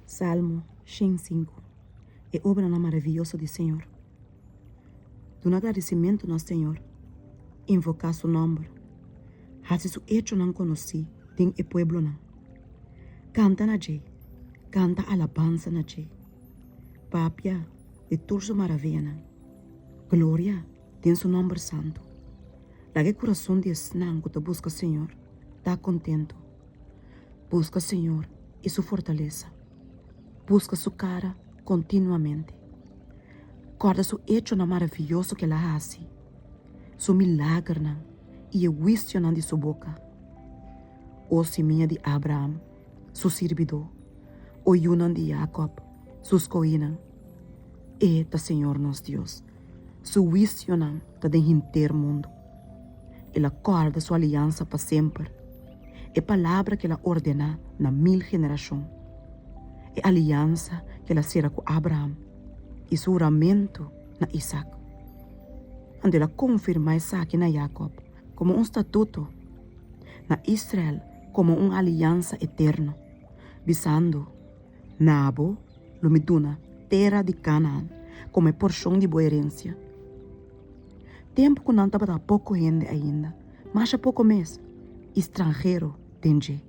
Salmo 105 E obranan maravioso di Señor Duna gradisimentu na Señor, invoká Su nòmber, hasi Su echonan konosí den e pueblonan. Kanta na dje, kanta alabansa na dje, papia di tur Su maravianan, gloria den Su nòmber santu. Laga e kurason di esnan ku ta buska Señor ta kontentu. Buska Señor i Su fortalesa. Buska Su kara kontinuamente. Kòrda Su echonan maravioso ku El a hasi, Su milagernan i e huisionan di Su boka. O simia di Abraham, Su sirbidó, o yunan di Jakòb, Su skohínan. E ta Señor nos Dios. Su huisionan ta den henter mundu. El a kòrda su aliansa pa semper, e palabra ku el a ordená na mil generashon, e aliansa ku el a sera ku Abraham i su huramentu na Isak. Anto el a konfirmá esaki na Yakòb komo un statuto, na Israel komo un aliansa eterno, bisando, Na bo lo mi duna tera di Kanaan komo e porshon di bo herensia. Tempu ku nan tabata poko hende ainda, masha poko mes, i stranhero den dje.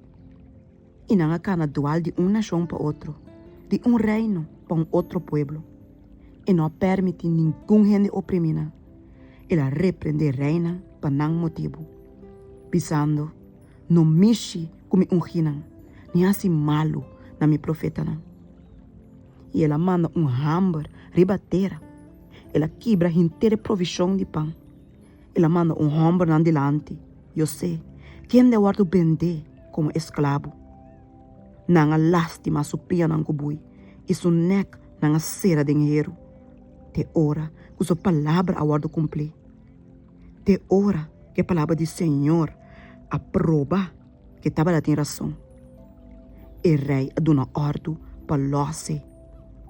I nan a kana dual di un nashon pa otro, di un reino pa un otro pueblo. E no a pèrmití ningun hende oprimí nan. El a reprendé reinan pa nan motibu, bisando, No mishi ku mi ungínan, ni hasi malu na mi profetanan. I el a manda un hamber riba tera. El a kibra henter e provishon di pan. El a manda un hòmber nan dilanti, José, kende a wòrdu bendé komo esklabu. Nan a lastimá su pianan ku bui, i su nèk nan a sera den heru, te ora ku su palabra a wòrdu kumplí, te ora ku e palabra di señor a proba ku e tabata tin rason. E rei a duna òrdu pa lòs'é.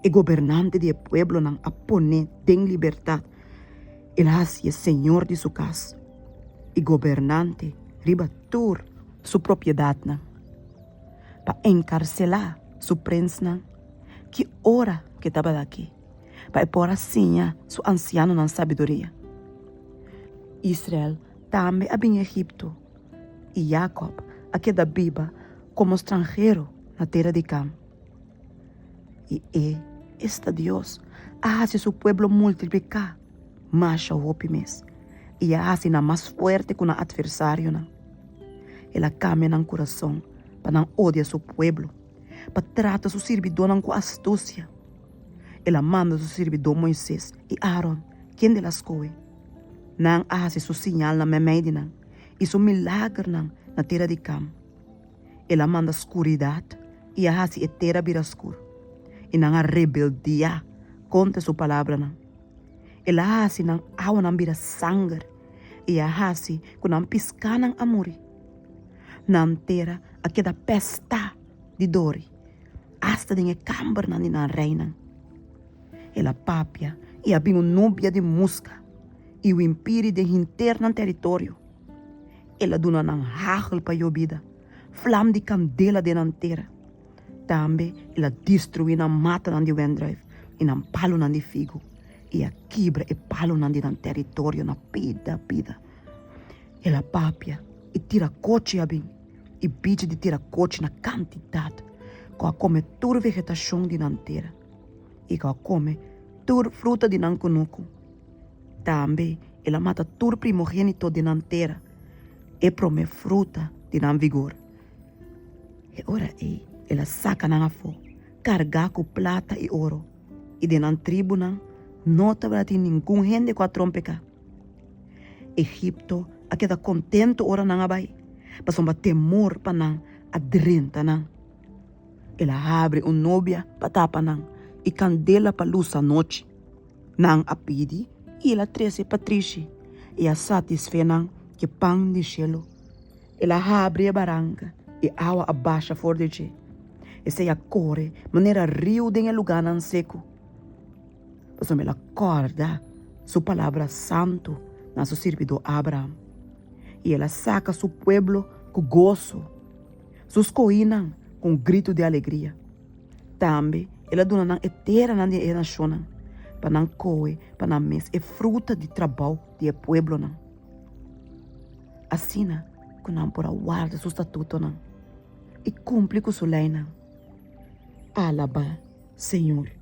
E gobernante di e pueblonan a pon'é den libertat. El a hasié señor di su kas i gobernante riba tur su propiedatnan, pa enkarselá su prensnan ki ora ku e tabata aki, pa e por a siña su ansianonan sabiduria. Israel tambe a bin Egipto. I Jakòb a keda biba komo stranhero na tera di Kam. I e, esta Dios, a hasi su pueblo multipliká masha hopi mes, i a hasi nan mas fuerte ku nan atversarionan. El a kambia nan kurason pa nan odia su pueblo, pa trata su sirbidónan ku astusia. El a manda su sirbidó Moises i Aaron, kende el a skohe. Nan a hasi su siñalnan meimei di nan i su milagernan na tera di Kam. El a manda skuridat i a hasi e tera bira skur, i nan a rebeldiá kontra su palabranan. El a hasi nan awanan bira sanger i a hasi ku nan piskánan a muri. Nan tera a keda pèstá di dori, asta den e kambernan di nan reinan. El a papia i a bin un nubia di muska i wimpiri den henter nan teritorio. El a duna nan hagel pa yobida, flam di kandela den nan tera. Tambe el a destruí nan matanan di wendruif i nan palunan di figu, i a kibra e palunan di nan teritorio na pida pida. El a papia i tira kochi a bin, i bichi di tira kochi na kantidat ku a kome tur vegetashon di nan tera i ku a kome tur fruta di nan kunuku. Tambe el a mata tur primogénito di nan tera, e promé fruta di nan vigor. E ora ei el a saka nan afó, kargá ku plata i oro, i den nan tribunan no tabatin ningun hende ku a trompeká. Egipto a keda kontentu ora nan a bai, pasobra temor pa nan a drenta nan. El a habri un nubia pa tapa nan i kandela pa lusa nochi. Nan a pidi i el a trese patrishi i a satisfé nan ku pan di shelu. El a habri e baranka i awa a basha for di dje. Esei a kore manera riu den e lugánan seku. Pasobra el a kòrda su palabra santu na su sirbidó Abraham, i el a saka su pueblo ku goso, su skohínan ku un gritu di alegria. Tambe el a duna nan e teranan di e nashonnan, pa nan kohe pa nan mes e fruta di trabou di e pueblonan. Asina ku nan por a warda su statutonan i kumpli ku su leinan. Alabá Señor!